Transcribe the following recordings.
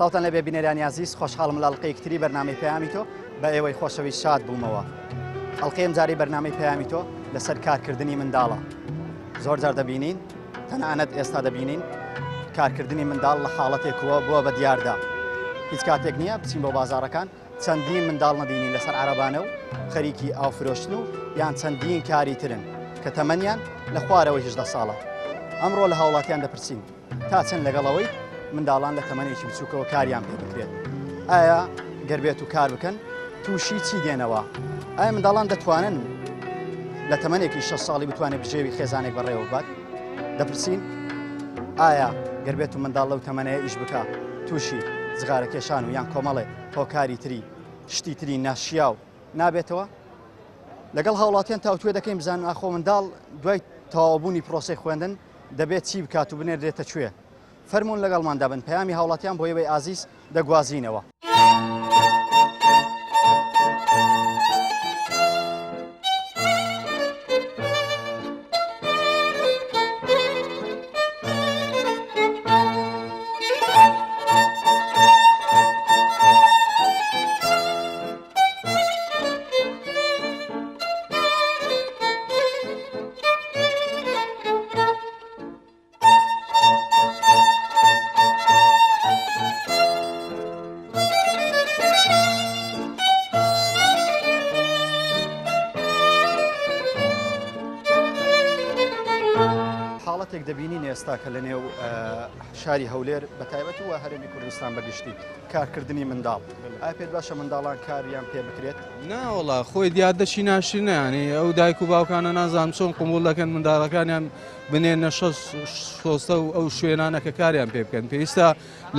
سڵاوتان لەبێ بینەرانی ئازیز خۆشحاڵم لە ئەڵلقەیەکی تری بەرنامەی پەیامی تۆ بە ئێوەی خۆشەویست شاد بوومەوە ئەڵلقەی ئەمجارەی بەرنامەی پەیامی تۆ لەسەر کارکردنی منداڵە زۆر جار دەبینین تەنانەت ئێستا دەبینین کارکردنی منداڵ لە حاڵەتێکەوە بووە بە دیاردا هیچ کاتێک نییە بچین بۆ بازارەکان چەندین منداڵ نەبینین لەسەر عەرەبانە و خەریکی ئاو فرۆشتن و یان چەندین کاری ترن کە تەمەنیان لە خوارەوەی هەژدە ساڵە. ئەمڕۆ لە هاوڵاتیان دەپرسین تا چەند لەگەڵ ئەوەی منداڵان لە تەمەنێکی بچووکەوە کاریان پێ بکرێت ئایا گەر بێت و کار بکەن تووشی چی دێنەوە؟ ئایا منداڵان دەتوانن لە تەمەنێکی 6 ساڵی بتوانێت بژێوی خێزانێک بەڕێوە ببات؟ دەپرسین ئایا گەر بێت و منداڵ لەو تەمەنەیە ئیش بکا تووشی جغارەکێشان و یان کۆمەڵێ هۆکاری تری شتی تری ناشیاو نابێتەوە؟ لەگەڵ هاوڵاتیان تاوتوێ دەکەین بزانن ئاخۆ منداڵ دوای تەواوبوونی پرۆسەی خوێندن دەبێت چی بکات و بنێردرێتە کوێ؟ فەرموون لەگەڵماندا بن پەیامی هاوڵاتیان بۆ ئێوەی ئازیز دەگوازینەوە. حاڵەتێک دەبینین ئێستا کە لە نێو شاری هەولێر بە تایبەت و هەرێمی کوردستان بەگشتی کارکردنی منداڵ ئایا پێت باشە منداڵان کاریان پێ بکرێت؟ ناوەڵا خۆی دیاردەشی ناشرینە ینی ئەو دایک و باوکانە نازانم چۆن قبوڵ دەکەن منداڵەکانیان بنێنە شۆستە و ئەو شوێنانە کە کاریان پێ بکەن پێویستە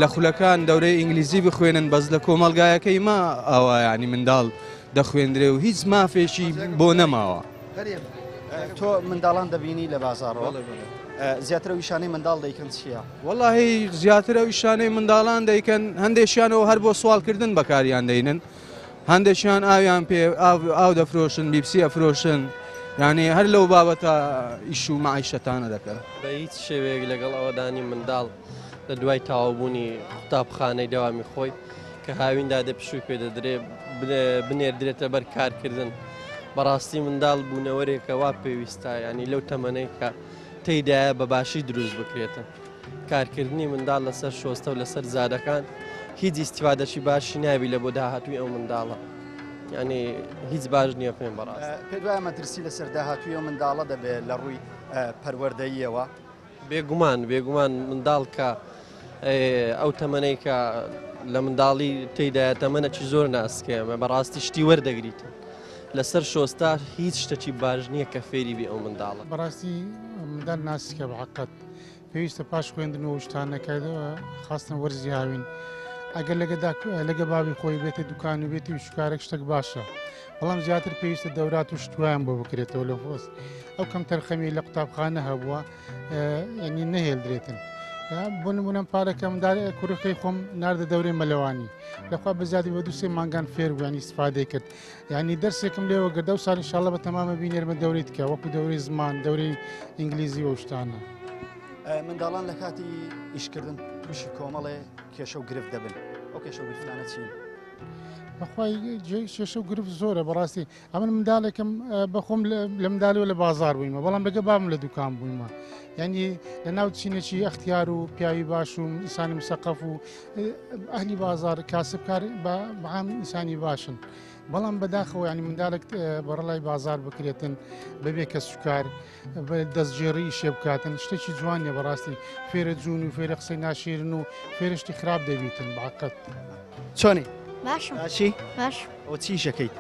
لە خولەکان دەورەی ئینگلیزی بخوێنن بەس لە کۆمەڵگایەکەی ما ئاوا ینی منداڵ دەخوێندرێ و هیچ مافێکی بۆ نەماوە. تۆ منداڵان دەبینی لە بازاڕەوە زیاتر ئەو ئیشانەی منداڵ دەیکەن چییە؟ وەڵاهی زیاتر ئەو ئیشانەی منداڵان دەیکەن هەندێکیانەوە هەر بۆ سواڵکردن بەکاریان دەینن هەندێکیان ئاویان پێ ئاو دەفرۆشن بیپسی ئەفرۆشن یعنی هەر لەو بابەتە ئیش و معیشەتانە دەکەن. بە هیچ شێوەیەک لەگەڵ ئەوەدانی منداڵ لە دوای تەواوبوونی قوتابخانەی دەوامی خۆی کە هاویندا دێ پشووی پێ دەدرێ بنێردرێتە بەر کارکردن بەڕاستی منداڵ بوونەوەرێکە وا پێویستە ینی لەو تەمەنەی کە تێیدایە بە باشی دروست بکرێتن کارکردنی منداڵ لەسەر شۆستە و لەسەر زادەکان هیچ ئیسیفادەشی باشی نابی لە بۆ داهاتووی ئەو منداڵە ینی هیچ باش نییە پێم بەڕاست پێت وایە مەترسی لەسەر داهاتووی ئەو منداڵە دەبێت لە ڕووی پەروەردەییەوە؟ بێگومان بێگومان منداڵ کە ئەو تەمەنەی کە لە منداڵی تێدایە تەمەنەکی زۆر ناسکەیەمە بەڕاستی شتی وەردەگریتن لەسەر شۆستا هیچ شتەکی باش نییە کە فێری بێ ئەو منداڵە. بەڕاستی منداڵ ناسکە بە حەقەت پێویستە پاش خوێندن و شتانەکە خاستن وەرزی هاوین ئەگەر لەگە بابی خۆی بێتە دوکان و بێتی و شکارێک شتێک باشە بەڵام زیاتر پێویستە دەورات و شتوایان بۆ بکرێتەوە لە فۆست ئەو کەم تەرخەمی لە قوتابخانە هەبووە ینی نەهێلدرێتن بۆ نمونەم پارەکە مندار کوڕەکەی خۆم ناردە دەورەی مەلەوانی لەخوا بەزیادی بە دوسێ مانگان فێر بووانی استفادەی کرد یعنی دەرسێکم لێوە گردە و سال انشاءالله بە تەمامە بینێرمە دەورەی تکە وەکو دەورەی زمان دەورەی ئینگلیزی و شتانە. منداڵان لە کاتی ئیشکردن تووشی کۆمەڵێ کێشە و گرفت دەبن ئەو کێشە و گرفتانە چین؟ بەخوای کێشە و گرفت زۆرە بەڕاستی ئەمن منداڵێکم بەخۆم لە منداڵیەوە لە بازار بوویمە بەڵام لەگە بابم لە دوکان بوویمە یعنی لە ناو چینێکی ئەختیار و پیاوی باش و ئینسانی مسەقەف و ئەهلی بازار کاسبکار بە عام ئینسانی باشن بەڵام بەداخەوە ینی منداڵێک بەڕەلای بازار بکرێتن بەبێ کەسوکار دەستگێڕی ئیشێ بکاتن شتێکی جوان نیە بەڕاستی فێرە جوون و فێرە قسەی ناشیرن و فێرشتی خراپ دەبیتن بەعقەت. چۆنی؟ باشم باشی؟ باش ئەوە چی ئیشەکەیت؟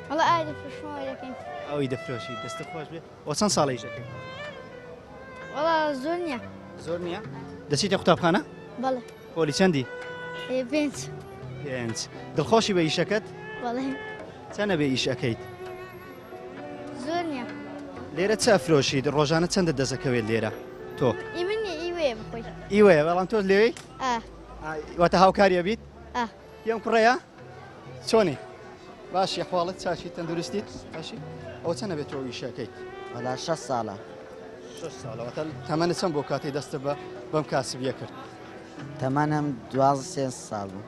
وەڵا ئاوی دەفرۆشمەوە دەکەین. ئاوی دەفرۆشی دەستت خۆش بێ ئەوە چەند ساڵە ئیش دەکەی؟ وەڵا زۆر نییە. زۆر نییە؟ دەچیتە قوتابخانە؟ بەڵێ. پۆلی چەندی؟ پێنج. پێنج. دڵخۆشی بە ئیشەکەت؟ بەڵێ. چەنە بێ ئیش ئەکەیت؟ زۆر نییە. لێرە چ ئەفرۆشیت؟ ڕۆژانە چەندت دەست ئەکەوێت لێرە تۆ؟ ئی من نییە ئیوەیە بخۆی. خۆی. ئیوەیە بەڵام تۆ لێوەی؟ ئا. واتە هاوکاریە بیت؟ ئا. یەم کوڕەیە؟ چۆنی؟ باشی حواڵت چاکی تەندروستیت باشی؟ ئەوە چەنە بێت تۆ ئیشەکەیت؟ وەڵا 6 ساڵە. 6 ساڵە واتە تەمەنت چەند بۆ کاتێ دەستت بە بەم کاسبیە کرد؟ تەمەنم 12 سێ ساڵ بوو.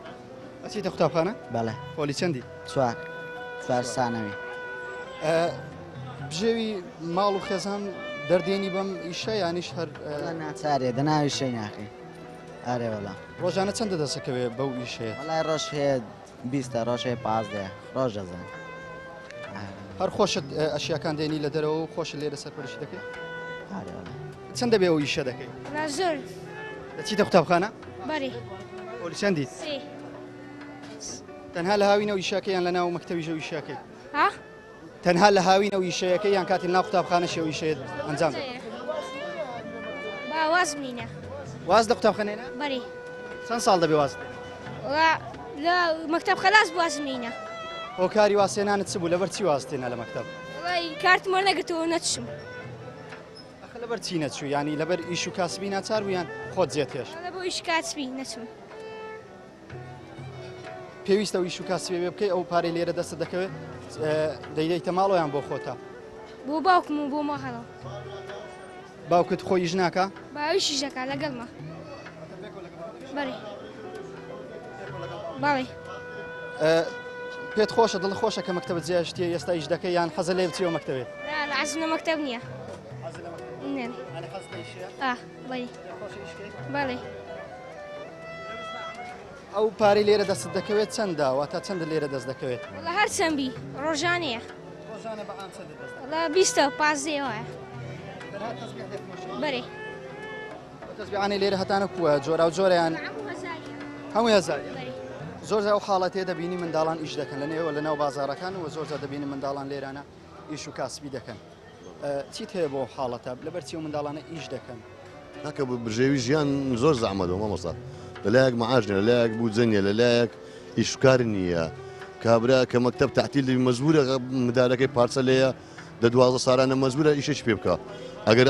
ئەچیتە قوتابخانە؟ بەڵێ. پۆلی چەندی؟ چوار. چوار سانەوی. بژێوی ماڵ و خێزان دەردێنی بەم ئیشە یانیش هەر وەڵا ناچارێ دەناوی شەی ناخی. ئارێ وەڵا. ڕۆژانە چەندە دەسەکەوێ بەو ئیشەیە؟ وەڵای ڕۆژ هەیە بیستە ڕۆژ هەیە پازدەیە ڕۆژ دەزان. هەر خۆشت ئەشیاکان دێنی لە دەرەوە و خۆشت لێرە سەرپەرشتی دەکەی؟ ئارێ وەڵا. چەند دەبێ ئەو ئیشە دەکەی؟ وەڵا زۆر. دەچیتە قوتابخانە؟ بەڵێ. پۆلی چەندیت؟ سێ. تەنها لە هاوینەوە ئیشەکەی یان لە ناو مەکتەبیش ئەو ئیشەکەی؟ ها؟ تەنها لە هاوینەوە ئیشەکەی یان کاتی لەناو قوتابخانەش ئەو ئیشەیە ئەنجام دەدەی؟ با واز بینە. واز لە قوتابخانەیە؟ بەڵێ. چەند ساڵ دەبێ واز بێنی؟ وەڵا لە مەکتەب خەلاس واز مینە. هۆکاری وازهێنانت چ بوو؟ لەبەر چی وازت هێنا لە مەکتەب؟ وەڵای کارتم وەرنەگرتەوە و نەچووم. ئەخە لەبەر چی نەچوو؟ یانی لەبەر ئیش و کاسبی ناچار بوو یان خۆت جێت هێشت؟ وەڵا بۆ ئیش کاسبی نەچووم. پێویستە ئەو ئیش و کاسبی بێ بکەی ئەو پارەی لێرە دەستت دەکەوێت دەیدەیتە ماڵەوە یان بۆ خۆتە؟ بۆ باوکم و بۆ ماڵەوە. باوکت خۆی ئیش ناکا؟ باویشیش دەکا لەگەڵمە. بەڵێ. بەڵێ. پێت خۆشە دڵ خۆشە کە مەکتەبت جێهێشتیە ئێستا ئیش دەکەی یان حەزە لێ بچیەوە مەکتەبێ؟ نا نا حەزم لە مەکتەب نییە. نێ. ئا بەڵێ. بەڵێ. ئەو پارەی لێرە دەستت دەکەوێت چەندە؟ واتە چەندە لێرە دەست دەکەوێت؟ وەڵا هەر چەند بی ڕۆژانەیە. ڕۆژانە بە عام چەندە دەست دەکەوێت؟ وەڵا بیستە و پازدەیە وایە. تەنها تەسبیح دەفرۆشی؟ بەرێ. ئەو تەسبیحانەی لێرە هەتانە کووە؟ جۆراوجۆرەیان؟ هەموو هەزاریە. هەمووی هەزاریە؟ بەرێ. زۆر جار ئەو حاڵەتەیە دەبینی منداڵان ئیش دەکەن لە نێوە لە ناو بازاڕەکان و زۆر جار دەبینی منداڵان لێرانە ئیش و کاسبی دەکەن. چیت هەیە بۆ حاڵەتە؟ لەبەر چی ئەو منداڵانە ئیش دەکەن؟ کاکە بژێوی ژیان زۆر زەحمەتە مامۆستا لەلایەک معاش نیە لەلایەک بودجە نیە لەلایەک ئیش و کار نییە کابرا کە مەکتەب تەعتیل دەبی مەجبورە مدارەکەی پارچە لێیە دە 12 سالانە مەجبورە ئیشێکی پێ بکە ئەگەر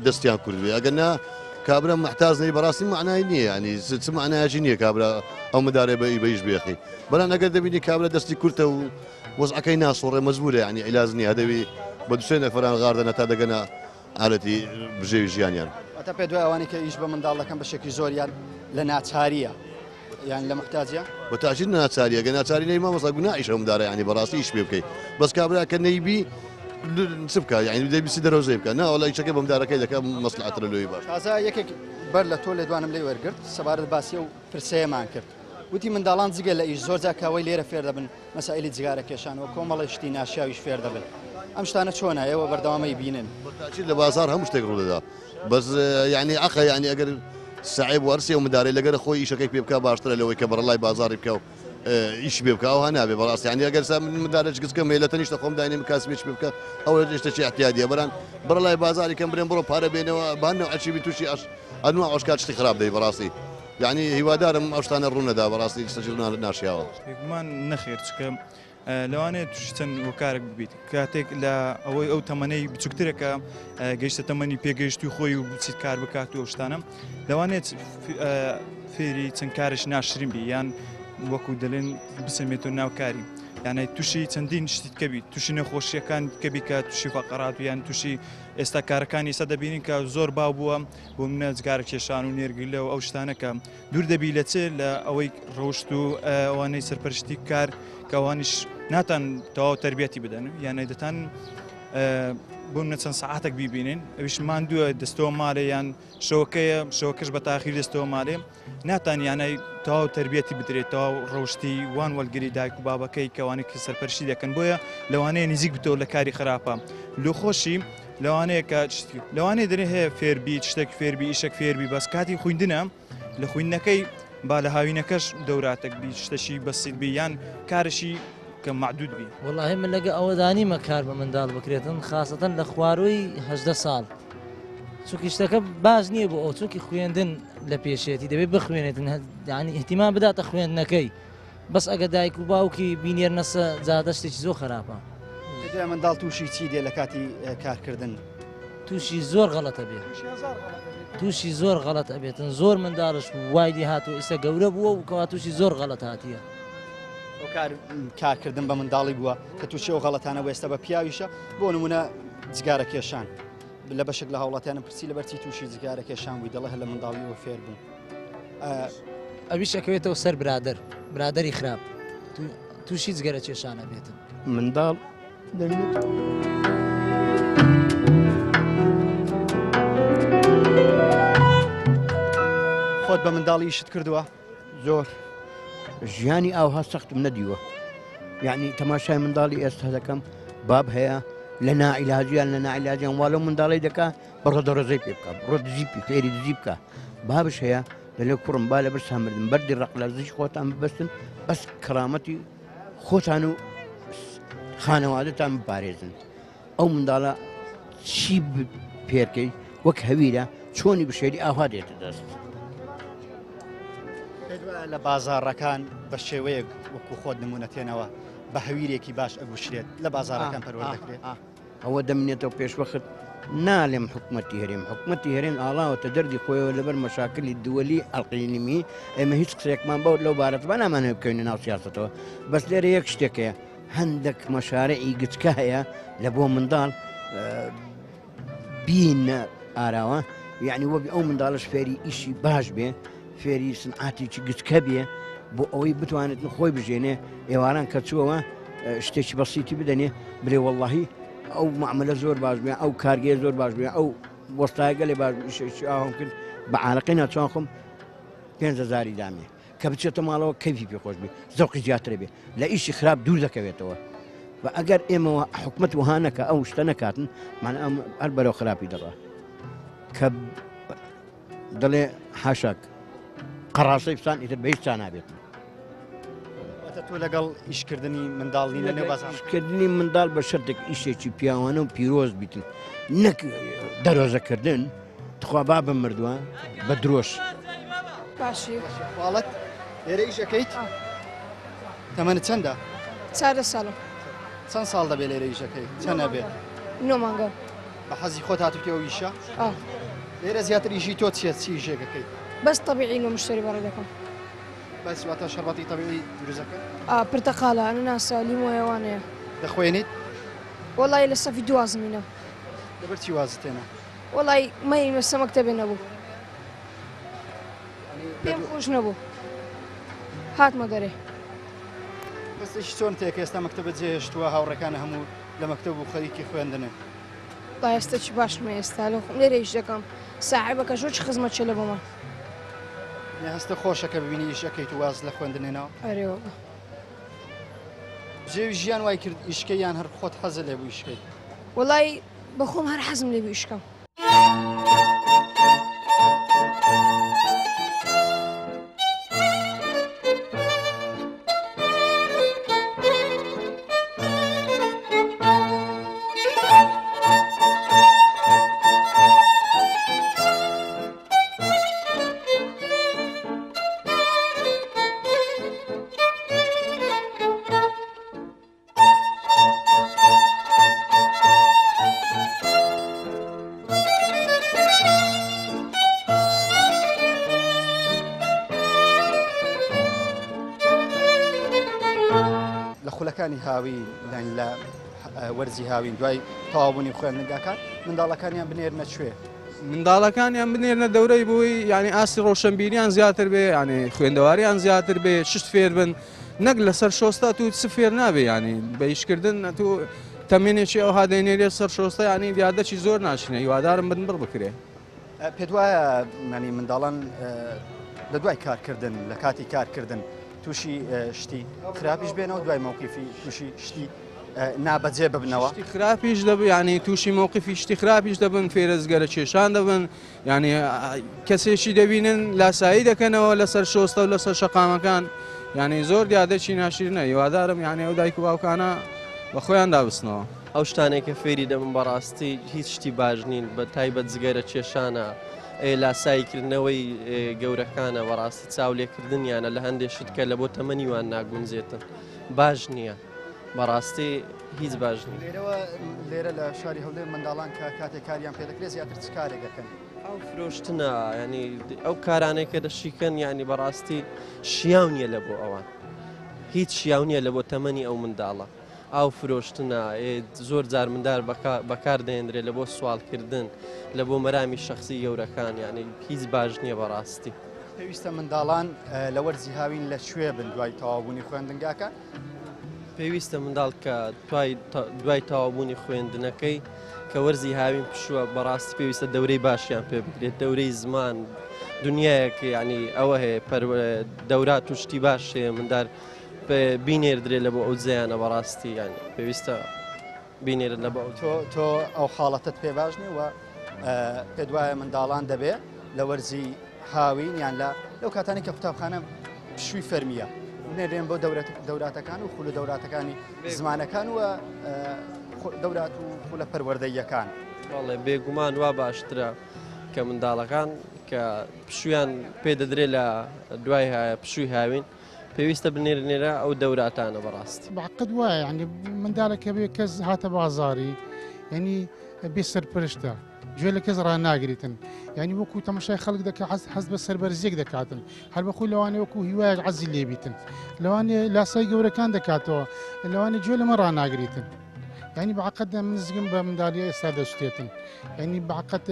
دەستیان کورد بێ ئەگەر نا کابرا محتاج نەی بەڕاستی معنای نییە ینی چ معنایەکی نییە کابرا ئەو مدارێ بە بە ئیش بێخی بەڵام ئەگەر دەبینی کابرا دەستی کورتە و وەزعەکەی ناسۆڕێ مەجبورە ینی عیلاج نییە هەدەوی بە دوسێ نەفەران غاردەنە تا دەگەنە ئالەتی بژێوی ژیانیان. واتە پێت وایە ئەوانەی کە ئیش بە منداڵ دەکەن بەشێکی زۆریان لە ناچارییە یان لە موحتاجیە؟ بە تاکید ناچاریە گەر ناچاری نەبی مامۆستا گوناحیشە ئەو مندارە یانی بەڕاستی ئیش پێ بکەی بەس کابرا کە نەیبی چ بکا یانی دەبی چ دەرەوزەی بکا نا وەڵا ئیشەکەی بە مندارەکەی دەکا مەسلحەترە لۆی باش. تازە یەکێک بەر لە تۆ لێدوانم لێ وەرگرت سەبارەت باسی ئەو پرسەیەمان کرد وتی منداڵان جگە لە ئیش زۆر جار کاوەی لێرە فێر دەبن مەسائیلی جگارە کێشان و کۆمەڵێ شتی ناشیاویش فێر دەبن ئەم شتانە چۆنە ئێوە بەردەوام ئەیبینن؟ بە تاکید لە بازاڕ هەموو شتێک ڕوودەدا بەس یانی عەقە یانی ئەگەر سەعێب وەرسی ئەو مندارەی لەگەرە خۆی ئیشەکەی پێ بکا باشترە لەوەی کە بەڕەڵای بازاڕی بکا و ئیشی پێ بکا ئەوها نابێ بەڕاستی یانی ئەگەر سا من مندارێکی گچکەم هەیە لە تەنیشتە خۆم داینێم کاسبێکی پێ بکا ئەوە شتێکی ئیعتیادیە بەران بەڕەڵای بازاڕی کەم برێم بڕۆ پارە بێنەوە بە هەر نەوعەکی بی تووشی ئەش ئەنوا ئەوشکات شتی خراپ دەبی بەڕاستی یانی هیوادارم ئەو شتانە ڕوو نەدا بەڕاستی شتێکی ناشیاوە. بێگومان نەخێر چونکە لەوانەیە تووشی چەند هۆکارێک ببیت کاتێک لە ئەوەی ئەو تەمەنەی بچووکترە کە گەیشتە تەمەنی پێگەیشتوی خۆی و بچیت کار بکات و ئەو شتانە لەوانەیە فێری چەند کارێکی ناشرین بی یان وەکو دەلێن بسەمێتەوە ناو کاری یانە تووشی چەندین شتیت کەبی تووشی نەخۆشیەکان کەبی کە تووشی فەقەرات یان تووشی ئێستا کارەکانی ئێستا دەبینین کە زۆر باو بووە بۆ منە جگارە کێشان و نێرگلە و ئەو شتانە کە دوور دەبی لە چ لە ئەوەی ڕەوشت و ئەوانەی سەرپەرشتی کار کە ئەوانیش ناتان تەواو تربیەتی بدەن یانە دەتان بۆ منە چەند سەعاتێک بیبینین ئەویش ماندووە دەستەوە ماڵێ یان شەوەکەیە شەوەکەش بە تاخیر دەستەوە ماڵێ ناتان یانای تەواو تربیەتی بدرێت تەواو ڕەوشتی وان وەلگری دایک و بابەکەی کەوانێک کە سەرپەرشتی دەکەن بۆیە لەوانەیە نزیک بتەوە لە کاری خراپە لۆ خۆشی لەوانەیە کە لەوانەیە دەرێ هەیە فێربی شتێک فێربی ئیشێک فێربی بەس کاتی خویندنە لە خویندنەکەی با لە هاوینەکەش دەوراتێک بی شتەشی بەسیت بی یان کارشی کە معدود بی. وەڵاهی من لەگە ئەوەدا نیمە کار بە منداڵ بکرێتن خاسەتەن لە خواروی 18 ساڵ چونکی شتەکە باش نییە بۆ ئەو چونکی خوێندن لە پێشێتی دەبێت بخوێنێتن یعنی احتیمان بداتە خوێندنەکەی بەس ئەگە دایک و باوکی بینێرنە سە جادە شتێکی زۆر خراپە. دەبێ منداڵ تووشی چی دێ لە کاتی کارکردن؟ تووشی زۆر غەڵەتە بێ تووشی زۆر غەڵەت ئەبێتن زۆر منداڵش وای لێ هاتووە ئیستا گەورە بووە و کەوا تووشی زۆر غەڵەت هاتیە. هۆکار کارکردن بە منداڵی بووە کە تووشی ئەو غەڵەتانە بووە ئێستا بە پیاویشە بۆ نمونە جگارە کێشان لە بەشێک لە هاوڵاتیانم پرسی لەبەرچی تووشی جگارە کێشان بووی دەڵێ هەر لە منداڵیەوە فێر بووم. ئەویش ئەکەوێتەوە سەر برادەر برادەری خراپ تووشی جگەرە کێشان ئەبێتن. منداڵ دەبێت. خۆت بە منداڵی ئیشت کردووە؟ زۆر ژیانی ئاوها سەختم نەدیوە یعنی تەماشای منداڵی ئێستا دەکەم باب هەیە لە نائیلاجیان لە نائیلاجیان وا لەو منداڵی دەکا بڕۆ دەڕۆزەی پێ بکە بڕۆ دزی پێ فێری دزی بکە بابش هەیە دەلێ کوڕم با لە برسا مردم بەردی ڕق لە زیش خۆتان ببەستن بەس کەرامەتی خۆتان و خانەوادەتان بپارێزن ئەو منداڵە چی پێرکەی وەک هەویرە چۆنی بشێری ئاوا دێتە دەست. لە بازاڕەکان بە شێوەیەک وەکو خۆت نمونەتێنەوە بە هەویرێکی باش ئەگوشرێت لە بازاڕەکان پەروەردەکرێت. ئەوە دەمنێتەوە پێشوەخت نالێم حکومەتی هەرێم حکومەتی هەرێم ئاڵاوەتە دەردی خۆیەوە لەبەر مەشاکلی دووەلی ئەلقینیمی ئێمە هیچ قسەیەکمان بەو لەو بارەت بە نامانەوێت بکەوینە ناو سیاسەتەوە بەس لێرە یەک شتێک هەیە هەندێک مەشارعی گچکە هەیە لە بۆ منداڵ بینە ئاراوە یعنی وەک ئەو منداڵش فێری ئیشی باش بێ فێری سنعاتێکی گچکە بێ بۆ ئەوەی بتوانێت خۆی بژێنێ ئێواران کە چووەوە شتێکی بەسیتی بدەنێ بلێ وەڵڵاهی ئەو معاملە زۆر باش بێ ئەو کارگەیە زۆر باش بێ ئەو وەستایگەلێ باش ئیشێکی ئاوم کرد بە عالەقەی ناچوان خۆم 5هزاری دامێ کە بچێتە ماڵەوە کەیفی پێ خۆش بێ زەوقی زیاترە بێ لە ئیشی خراپ دوور دەکەوێتەوە و ئەگەر ئێمەوە حکومت وها نەکە ئەو شتە نەکاتن من ئەم هەر بەرەو خراپی دەڕا کە دەڵێ حاشاک قەڕاسەی بسان ئیتر بە هیچ چا نابێت. واتە تۆ لەگەڵ ئیشکردنی منداڵ نی لەنێو بازاڕ؟ ئیشکردنی منداڵ بە شەرتێک ئیشێکی پیاوانە و پیرۆز بیتن نەک دەرۆزەکردن تخوا بابم مردووە بە درۆش. باشی. واڵت لێرە ئیش ئەکەیت؟ تەمەنت چەندە؟ 14 ساڵم. چەند ساڵ دەبێت لێرە ئیش ئەکەیت؟ چەند ئەبێت؟ نۆ مانگە. بە حەزی خۆت هاتوویتە ئەو ئیشە؟ ئا. لێرە زیاتر ئیشی تۆ چییە؟ چی ئیشێک ئەکەیت؟ بەس تەبیعی لۆ مشتەری بەڕێ دەکەم. بەس واتە شەربەتی تەبیعی دروست ئەکەن؟ ئا پرتەقالە، ئەنەناسە، لیمۆیە وانەیە. دەخوێنیت؟ وەڵایی لە سەفی دوو وازم هینا. لەبەر چی وازت هێنا؟ وەڵایی مەیلم لەسەر مەکتەبێ نەبوو. پێم خۆش نەبوو. هاتمە دەرێ. هەستێکی چۆن تێکە ئێستا مەکتەبت جێهێشتووە هاوڕێکانە هەموو لە مەکتەب و خەریکی خوێندنن؟ وەڵا ئێستا چی باشمە ئێستا لە خۆم لێرە ئیش دەکەم ساحێبەکەش وەکی خزمەتچە لە بۆمان. یە هەستە خۆشە کە ببینی ئیش ئەکەیت و واز لە خوێندن هێناوە؟ ئەرێ وەڵا. بژێوی ژیان وای کرد ئیشکەی یان هەر خۆت حەزت لێ بوو ئیشکەی؟ وەڵای بەخۆم هەر حەزم لێ بوو ئیشکەم. لە خولەکانی هاوین یان لە وەرزی هاوین دوای تەواوبوونی خوێندنگاکان منداڵەکانیان بنێرنە کوێ؟ منداڵەکانیان بنێرنە دەورەی بۆی یعنی ئاستی ڕۆشنبیریان زیاتر بێ یعنی خوێندەواریان زیاتر بێ شت فێر بن نەک لەسەر شۆستە تو چ فێر نابێ یعنی بە ئیشکردن تو تەمێنێکی ئەوها دەینێرێت سەر شۆستە یعنی دیاردەکی زۆر ناشینە هیوادارم بنبڕ بکرێ. پێت وایە ینی منداڵان لە دوای کارکردن لە کاتی کارکردن تووشی شتی خراپیش بێنەوە دوای مەوقیفی تووشی شتی نابەجێ ببنەوە شتی خراپیش دەب ینی تووشی مەوقیفی شتی خراپیش دەبن فێرەزگەرە کێشان دەبن یعنی کەسێکی دەبینن لاسایی دەکەنەوە لەسەر شۆستە و لەسەر شەقامەکان یعنی زۆر دیادەکی ناشیرنە هیوادارم یعنی ئەو دایک و باوکانە بە خۆیان دابستنەوە. ئەو شتانەی کە فێری دەبم بەڕاستی هیچ شتی باش نین بە تایبەت جگەرە کێشانە لاسایی کردنەوەی گەورەکانە بەڕاستی چاولێکردنیانە لە هەندێک شت کە لە بۆ تەمەنی وان ناگونجێتن باش نییە. بەڕاستی هیچ باش نیە. لێرەوە لێرە لە شاری هەولێر منداڵان کە کاتێک کاریان پێ دەکرێت زیاتر چ کارێک دەکەن؟ ئەو فرۆشتنە ینی ئەو کارانەی کە دەشیکەن ینی بەڕاستی شیاو نییە لە بۆ ئەوان هیچ شیاو نییە لە بۆ تەمەنی ئەو منداڵە ئاو فرۆشتنە زۆر جار مندار بەکار دەێنرێت لە بۆ سوالکردن لە بۆ مەرامی شخصی گەورەکان یعنی هیچ باش نییە بەڕاستی. پێویستە منداڵان لە وەرزی هاوین لە کوێ بن دوای تەواوبوونی خوێندنگاکە؟ پێویستە منداڵ کە دوای تەواوبوونی خوێندنەکەی کە وەرزی هاوین پشووە بەڕاستی پێویستە دەورەی باشیان پێ بکرێت دەورەی زمان دنیایەک یعنی ئەوە هەیە دەورات و شتی باش هەیە مندار بینێردرێ لە بۆ ئەو جێیانە بەڕاستی یعنی پێویستە بینێرن لە بۆ ئەو تۆ تۆ ئەو حاڵەتت پێ باش نیە و پێت وایە منداڵان دەبێ لە وەرزی هاوین یان لە لەو کاتانی کە قوتابخانە پشووی فەرمیە نێرێن بۆ دەوراتەکان و خولە دەوراتەکانی زمانەکان و دەورات و خولە پەروەردەیەکان. بەڵێ بێگومان وا باشترە کە منداڵەکان کە پشویان پێ دەدرێت لە دوای پشووی هاوین پێویستە بنێرنێرە ئەو دەوراتانە بەڕاستی. بەعقد وایە یعنی منداڵەکە بێ کەس هاتە بازاری یعنی بێ سەرپەرشتە گوێ لە کەس ڕاناگریتن یعنی وەکو تەمەشای خەڵک دەکە حەز حەز بە سەربەرزیەک دەکاتن هەر بەخۆی لەوانەیە وەکو هیوایەک عەزی لێبیتن لەوانەیە لاسای گەورەکان دەکاتەوە لەوانەیە گوێ لەمە ڕاناگریتن یعنی بەعقد من زگم بە منداڵی ئێستا دەشتێتن یعنی بەعقد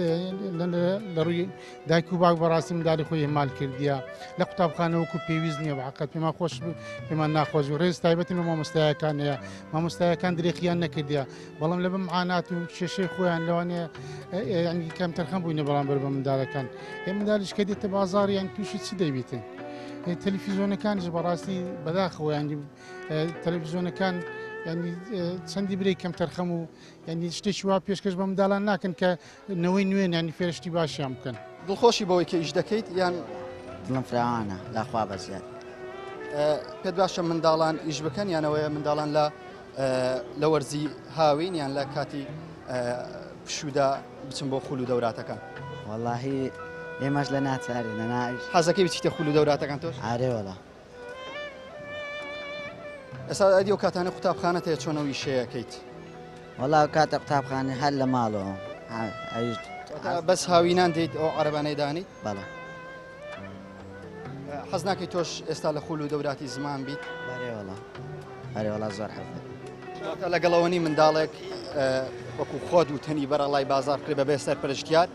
لە ڕووی دایک و باوک بەڕاستی منداڵی خۆی ئیهمال کردیە لە قوتابخانە وەکو پێویست نییە بەعقد پێمان خۆش پێمان ناخۆش و ڕێز تایبەتی لە مامۆستایەکان هەیە مامۆستایەکان درێخیان نەکردیە بەڵام لە بەم عانات و کێشەی خۆیان لەوانەیە ینی کەم تەرخەم بووینە بەرامبەر بە منداڵەکان ئێ مندالیش کە دێتە بازاڕ یان تووشی چ دەبیتن تەلەفیزیۆنەکانیش بەڕاستی بەداخەوە ینی تەلەفیزیۆنەکان ینی چەندی برێک کەم تەرخەم و ینی شتێکی وا پێشکەش بە منداڵان ناکەن کە نەوەی نوێن ینی فێرشتی باشیان بکەن. دڵخۆشی بەوەی کە ئیش دەکەیت یان؟ دڵم فراوانە لەخوا بەزیاد. پێت باشە منداڵان ئیش بکەن یان ئەوەیە منداڵان لە لە وەرزی هاوین یان لە کاتی پشوودا بچن بۆ خول و دەوراتەکان؟ وەڵاهی ئێمەش لە ناچاری نەنایش. حەزەکەی بچیتە خول و دەوراتەکان تۆش؟ ئارێ وەڵا. ئێستا ئەدی ئەو کاتانە قوتابخانەت هەیە چۆن ئەو ئیشەیەکەیت؟ وەڵا ئەو کاتە قوتابخانە هەر لە ماڵەوە ئەویش بەس هاوینان دێیت ئەو عەرەبانەی دانیت؟ بەڵێ. حەز ناکەی تۆش ئێستا لە خول و دەوراتی زمان بیت؟ بەرێ وەڵا بەرێ وەڵا زۆر حەز دەکەم. واتە لەگەڵەوە نی منداڵێک وەکو خۆت وتەنی بەرەڵای بازار بکرێ بەبێ سەرپەرشتیار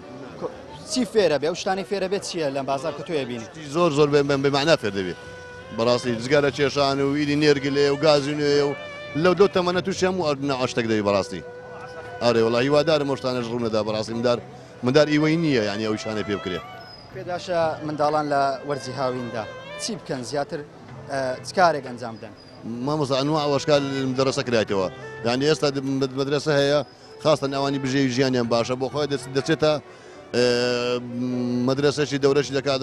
چی فێرە بێ ئەو شتانەی فێرە بێت چییە لەم بازار کە تۆ بینی؟ زۆر زۆر بێ مەعنا فێر دەبێ بەڕاستی جگەرە کێشان و ئیدی نێرگلەیە و گازی نوێیە و لەو لەو تەمەنە تووشی هەموو نەوعە شتێک دەبی بەڕاستی ئارێ وەڵا هیوادارم ئەو شتانەش ڕوونەدا بەڕاستی مندار مندار ئیوەی نییە یعنی ئەو شتانەی پێ بکرێ. پێت باشە منداڵان لە وەرزی هاویندا چی بکەن زیاتر چ کارێک ئەنجام بدەن؟ مامۆستا ئەنواع و ئەشکال مدەرەسە کرایتەوە یعنی ئێستا مەدرەسە هەیە خاستن ئەوانی بژێوی ژیانیان باشە بۆ خۆی دەچێتە مەدرەسەشی دەورەشی دەکات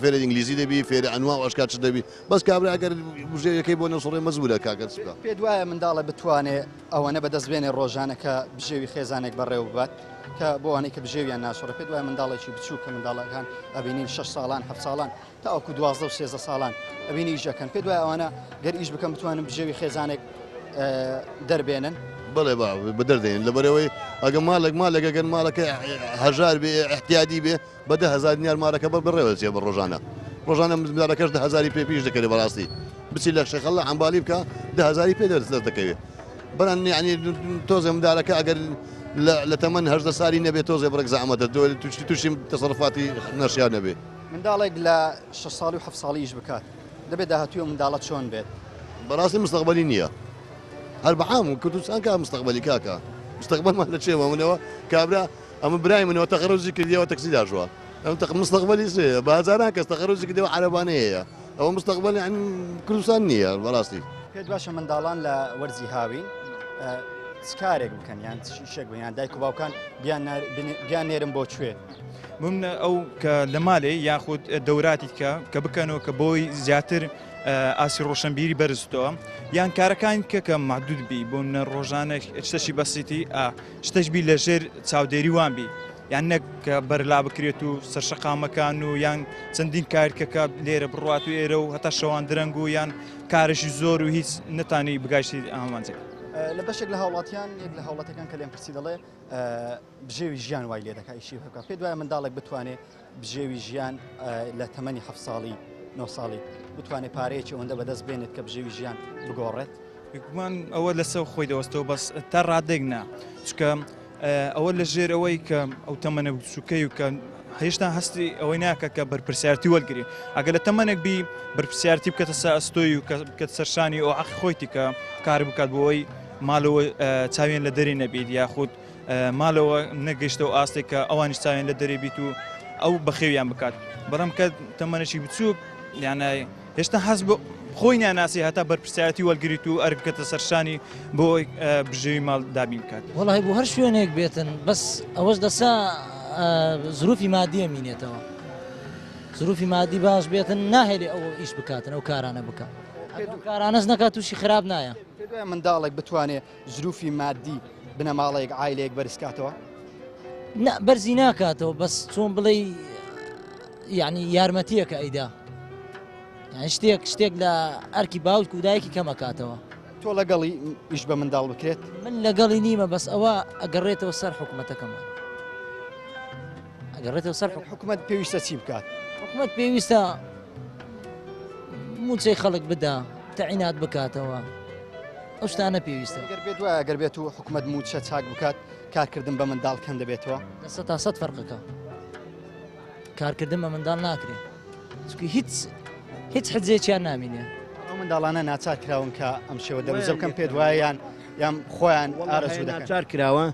فێرە ئینگلیزی دەبی فێرە ئەنواع و ئەشکال چ دەبی بەس کابرا ئەگەر بژێویەکەی بۆ نەسوڕێ مەجبورە کاکە چ بکا. پێت وایە منداڵە بتوانێ ئەوەنە بەدەست بێنێ ڕۆژانە کە بژێوی خێزانێک بەڕێوە ببات کە بۆ ئەوانەی کە بژێویان ناسوڕێ پێت وایە منداڵێکی بچووک کە منداڵەکان ئەبینین شەش ساڵان حەفت ساڵان تاوەکو 12 و 13 ساڵان ئەبینی ئیش ئەکەن پێت وایە ئەوانە گەر ئیش بکەن بتوانن بژێوی خێزانێک دەربێنن؟ بەڵێ با بەدەر دێن لەبەرەوەی ئەگە ماڵێک ماڵێک ئەگەر ماڵەکە هەژار بێ احتیادی بێ بە 10000 دینار مارەکە بە بڕێوە دەچێ بە ڕۆژانە ڕۆژانە منداڵەکەش 10000 پێ پیش دەکەێت بەڕاستی بچی لە شێخەڵە عەمبالی بکە 10000 پێ دەست دەکەوێت بەڵام یعنی تۆزێ منداڵەکە ئەگەر لە تەمەن هەژدە سالی نەبێت تۆزێ بڕێک زەحمەتە تووشی تووشی تەسەرفاتی نەشیان نەبێت منداڵێک لە شەش ساڵی و حەفت ساڵی ئیش بکات دەبێت داهاتووی ئەو منداڵە چۆن بێت؟ بەڕاستی مستەقبەلی نییە هەر بەعام کوردستان کا مستەقبەلی کاکە مستەقبەلمان لە چێ منەوە کابرا ئەمە برای منەوە تەخەرۆزی کردیەوە تەکسی داژوە ئەم تەق مستەقبەلی سێ بە هەزاران کەس تەخەرۆزی کردەوە عەرەبانەیە ئەوە مستەقبەلی کوردستان نییە بەڕاستی. پێت باشە منداڵان لە وەرزی هاوین چ کارێک بکەن یان چ ئیشێک بکەن یان دایک و باوکان بیان نێرن بۆ کوێ؟ بمنە ئەو کە لە مالێ یاخود دەوراتی کە کە بکەنەوە کە بۆی زیاتر ئاسی ڕۆشنبیری بەرزتەوە یان کارەکان کە کە مادود بی بۆ منە ڕۆژانە شتەشی بەسیتی شتەش بی لە ژێر چاودێری وان بی. یان نەک کە بەرلا بکرێت و سەرشەقامەکان و یان چەندین کارکەکە لێرە بڕات و ئێرە و هەتا شەوان درەنگ و یان کارێکی زۆر و هیچ نەتانی بگایشتی ئامانجێک. لە بەشێک لە هاوڵاتیان یەک لە هاوڵاتەکان کە لێم پرسی دەڵێ بژێوی ژیان وای لێ دەکا ئیشی بکە پێ دوایە منداڵێک بتوانێ بژێوی ژیان لە تەمەنی هەفت ساڵی نۆ ساڵی بتوانێت پارەیەکی ئەوەندە بەدەست بێنێت کە بژێوی ژیان بگۆڕێت؟ بێگومان ئەوە لەسەر خۆی دەوەستەوە بەس تا ڕادێک نا چکە ئەوە لە ژێر ئەوەی کە ئەو تەمەنە بچووکەی و کە هێشتا هەستی ئەوەی ناکە کە بەرپرسیارتی وەرگری ئەگەر لە تەمەنێک بی بەرپرسیارتی بکەتە سەر ئەستۆی و کە بکەتە سەرشانی ئەو عەقڵی خۆیتی کە کار بکات بۆ ئەوەی ماڵەوە چاویان لە دەری نەبیت یاخود مالەوە نەگەیشتەوە ئاستێک کە ئەوانیش چاویان لە دەرێ بیت و ئەو بەخێویان بکات بەڵام کە تەمەنێکی بچووک یانە هێشتا هەست بۆ خۆی ناناسی هەتا بەرپرسیارەتی وەرگریت و ئەرک بکەتە سەرشانی بۆ بژێوی ماڵ دابین بکات. وەڵی بۆ هەر شوێنێک بێتن بەس ئەوەش دەسا زروفی مادیە مینێتەوە زروفی مادی باش بێتن ناهێلێ ئەو ئیش بکاتن ئەو کارانە بکە کارانەش نەکات تووشی خراپ نایە. منداڵێک بتوانێ زروفی مادی بنەماڵەیەک عایلەیەک بەرز کاتەوە؟ نا بەرزی ناکاتەوە بەس چۆن بڵێ یعنی یارمەتیەکە ئەیدا یعنی شتێک شتێک لە ئەرکی باوک و دایکی کەمەکاتەوە. تۆ لەگەڵی ئیش بە منداڵ بکرێت؟ من لەگەڵی نیمە بەس ئەوە ئەگەڕێتەوە سەر حکومەتەکەمان ئەگەڕێتەوە سەر حکومەت پێویستە چی بکات؟ حکومەت پێویستە موچەی خەڵک بدا تەعینات بکاتەوە ئەو شتانە پێویستە. گەر بێت وایە گەر بێت و حکومەت موچە چاک بکات کارکردن بە منداڵ کەم دەبێتەوە؟ 100% فەرقەکە کارکردن بە منداڵ ناکرێت چونکە هیچ هیچ حجێکیان نامینێ. ئەو منداڵانە ناچار کراون کە ئەم شێوە دەروزە بکەن پێت وایە یان یان خۆیان ئارەزوو دەکەن؟ ناچار کراوە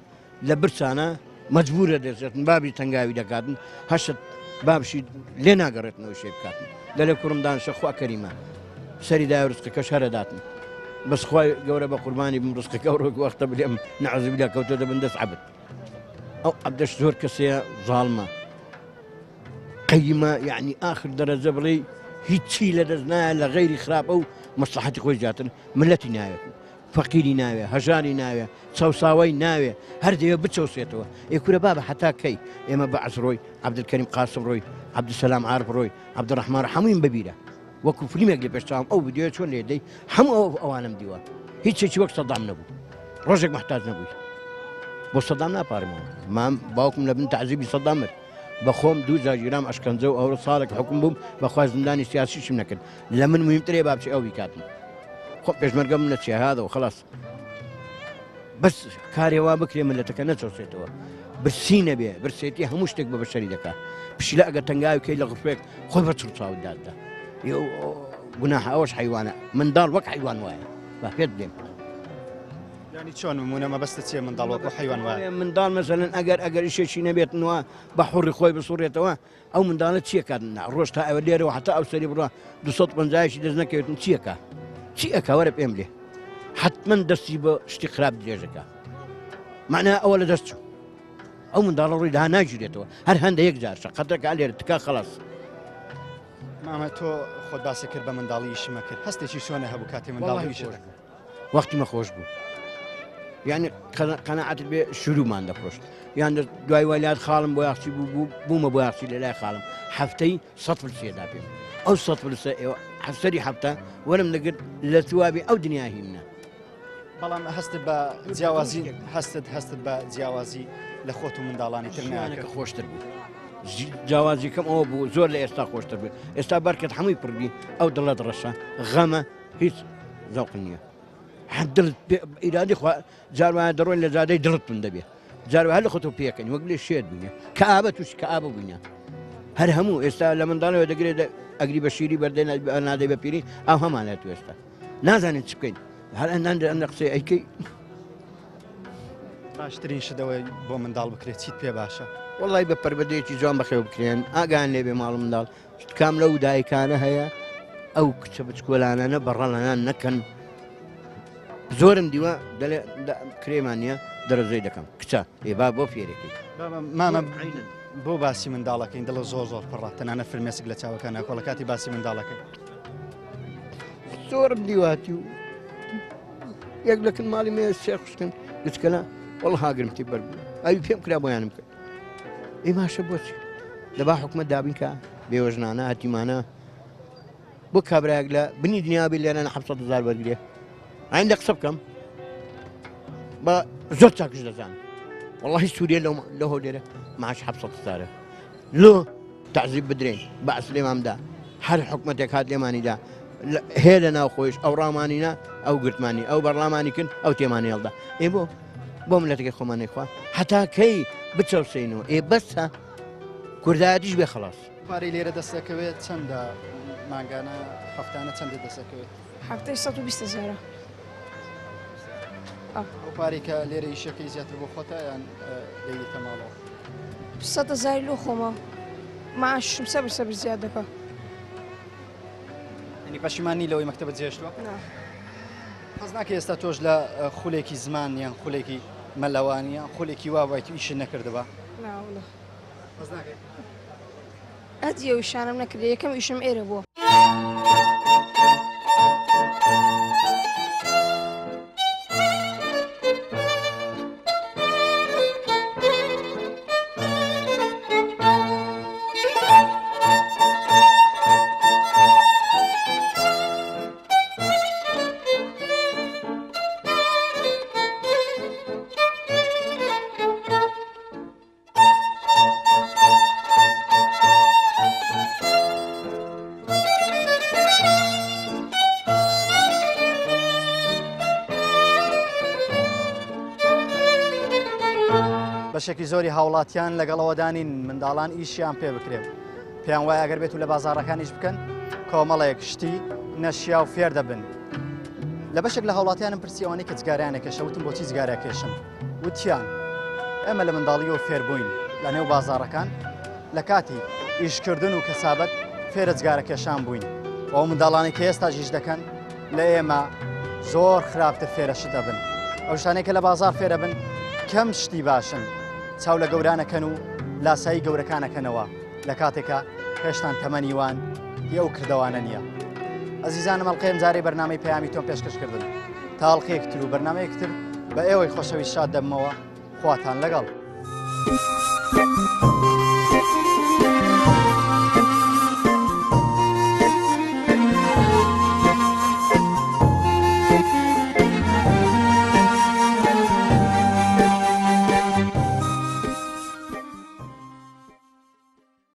لە برسانە مەجبورە دەچێتن بابی تەنگاوی دەکاتن هەشت بابشی لێ ناگەڕێتنەوە شێ بکاتن دەلێ کوڕم دانشە خوا کەریمە سەری دای ڕزقەکەش هەرەداتن بەس خوای گەورە بە قوربانی بم ڕزقەکە ڕۆک وەختە بلێم نەعوزی بالله کەوتۆتە بن دەست عەبد ئەو عەبدەش زۆر کەسەیە زاڵمە قەیمە یعنی ئاخر دەرەجە بڵێ هیچی لە دەست نایە لە غەیری خراپە و مەسلحەتی خۆی زیاتر ملەتی ناوێت فەقیری ناوێ، هەژاری ناوێ، چەوساوەی ناوێ، هەر دەیەوێ بچەوسێتەوە. ئێ کورە بابە هەتا کەی؟ ئێمە بەعس ڕۆی، عەبدولکەریم قاسم ڕۆی، عەبدولسەلام عارف ڕۆی، عەبدولڕەحمان ڕۆی، هەموویم بە بیرە. وەکوو فلیمێک لە پێش چاوم ئەو ڤیدیۆیە چۆن لێ دەی، هەموو ئەو ئەوانەم دیوە. هیچێکی وەک سەدام نەبوو. ڕۆژێک مەحتاج نەبووی. بۆ سەدام ناپارێمەوە. مام باوکم لە بن تەعزیبی سەدام مرد. بە خۆم دوو جار گیرام ئەشکەنجە و ئەوڕۆ ساڵێک حوکم بووم، بە خوا زیندانی سیاسیشم نەکرد. لە من مهمترە با بچێ ئەو بیکاتن. خۆ پێشمەرگە من نەچیە هذا و خلاص بەس کارێ وا بکرێ ملەتەکە نەچەوسێتەوە برسی نەبێ برسێتی هەموو شتێک بە بەشەری دەکا پشیلە ئەگەر تەنگاوی کەی لە غرفێک خۆی بە چڕچاوت داددا گوناح ئەوەش حیوانە منداڵ وەک حیوان وایە با پێت بڵێم ینی چۆن نمونە مەبەستە چیە منداڵ وەکو حیوان وایە منداڵ مەسەلەن ئەگەر ئەگەر ئیشێکی نەبێتنەوە بە حوڕی خۆی بسوڕێتەوە ئەو منداڵە چیەکات نا ڕۆژ تا ئەوە لێرەوە هەتا ئەو سەری بڕە 250 دەست نەکەوێتن چیەکە چی ئەکا وەرە پێم لێ حتمما دەستی بە شتی خراپ درێژەکە معنە ئەوە لە دەست چوو ئەو منداڵە ڕووی دا ناگیرێتەوە هەر هەندە یەک جارشە قەتەکە لێرە تکا خلاص مامە تۆ خۆت باسی کرد بە منداڵی ئیشمە کرد هەستێکی چۆنە هەبوو کاتێ منداڵی ئیشە دەکرد وەختی مە خۆش بوو یعنی قەنەعەت بێ شرومان دەفرۆشت یان دوای وەلات خاڵم بۆ یاخچی بوو بوومە بۆ یاخچی لە لای خاڵم هەفتەی سە فلسێدا پێم ئەو سە فلسە ئێوە هەفسەری هەفتە وەرم دەگرت لە توابی ئەو دنیا هیمنە بەڵام هەستت بە جیاوازی هەستت هەستت بە جیاوازی لە خۆت و منداڵانی تر ناکە خۆشتر بوو جیاوازیکەم ئەوە بوو زۆر لە ئێستا خۆشتر بوو ئێستا بەرکەت هەمووی پڕبی ئەو دڵت ڕەشە غەمە هیچ زەوق نییە دڵت ئیرادی خوا جار وایە دەڕۆین لە جادەی دڵت تون دەبێ جار وایە لە خۆتەوە پێکەنی وەک لێ شێت بووینە کە ئابە توش کە ئابە بووینە هەر هەموو ئێستا لە منداڵەوە دەگرێت ئەگری بە شیری بەردەی نادەی بە پیری ئەو هەمانە تو ئێستا نازانین چ بکەین هەر ئەندان ئەندە قسەی ئەیکەی باشترین شتەوەی بۆ منداڵ بکرێت چیت پێ باشە وڵی بە پەروەردەیەکی جوان بەخێو بکرێن ئاگان لێ بێ ماڵ منداڵ کام لەو دایکانە هەیە ئەو کچە بچکۆلانانە بەڕەڵانان نەکەن زۆرم دیوە دەلێ کرێمان نییە دەرەجەی دەکەم کچە ئێبا بۆ فێرەکەی مامە بۆ باسی منداڵەکەین دڵە زۆر زۆر پڕە تەنانە فرمێسک لە چاوەکان ناکۆڵە کاتی باسی منداڵەکەی زۆرم دیواتی و یەک لەکن ماڵی مێ سێ خوشکن گچکەلە وەڵ هاگرم تی بەر بوو ئەوی پێم کرا بۆیانم کرد. ئێ باشە بۆچی دەبا حکومەت دابین کە بێوەژنانە هەتیمانە بۆ کابراەک لە بنی دنیا بێ لێرە 700 هزار وەرگێ ئایندە قسە بکەم بە زۆر چاکش دەزان واللهی سووریە لە هەولێرە معاش 700 هزارە لۆ تەعزیب بدرێن بەعس لێمامدا هەر حکومەتێک هات لێمانیدا هەیە لە ناو خۆیش ئەو ڕامانینە ئەو گرتمانی ئەو بەڕلامانی کن ئەو تێمانی هەڵدا ئێ بۆ بۆ ملەتەکەی خۆمانی خوا هەتا کەی بچەوسینەوە ئێ بەسە کوردایەتیش بێ خلاص پارەی لێرە دەستەکەوێت چەندە مانگانە هەفتانە چەندە دەستەکەوێت؟ هەفتەی 120 هەزارە. ئەو پارەی کە لێرە ئیشەکەی زیاتر بۆ خۆتە یان دەیتە ماڵەوە؟ سەد هەزاری لۆ خۆمە معاشم سەبر سەبر زیاد دەکا. یعنی پەشیمان نی لەوەی مەکتەبت جێهێشتووە؟ نا. حەز ناکەی ئێستا تۆش لە خولێکی زمان یان خولێکی مەلەوانی یان خولێکی وا بایت و ئیشت نەکردبا؟ نا وەڵا. حەز ناکەی؟ هەچ ئەو ئیشانەم نەکردە یەکەم ئیشم ئێرە بووە. بەشێکی زۆری هاوڵاتیان لەگەڵ ئەوەدانین منداڵان ئیشیان پێ بکرێت پێیان وایە ئەگەر بێت و لە بازاڕەکانیش بکەن کۆمەڵێک شتی نەشیا و فێر دەبن لە بەشێک لە هاوڵاتیانم پرسیەوەی کە جگاریانە کێشە وتم بۆچی جگارە کێشن وتیان، ئێمە لە منداڵییەوە فێربووین لە نێو بازاڕەکان لە کاتی ئیشکردن و کەسابەت فێرە جگارەکێشان بووین و ئەو منداڵانەی کە ئێستاش ئیش دەکەن لە ئێمە زۆر خراپتر فێرە شت دەبن. ئەو شتانەی کە لە بازاڕ فێرەبن کەم شتی باشن، چاو لە گەوران ئەکەن و لاسایی گەورەکان ئەکەنەوە لە کاتێکا هێشتان تەمەنی وان هی ئەو کردەوانە نییە. ئەزیزانم ئەڵقەی ئەمجارەی بەرنامەی پەیامی تۆم پێشکەش کردن. تا ئەڵقەیەک تر و بەرنامەیەک تر بە ئێوەی خۆشەویست شاد دەبمەوە خواتان لەگەڵ.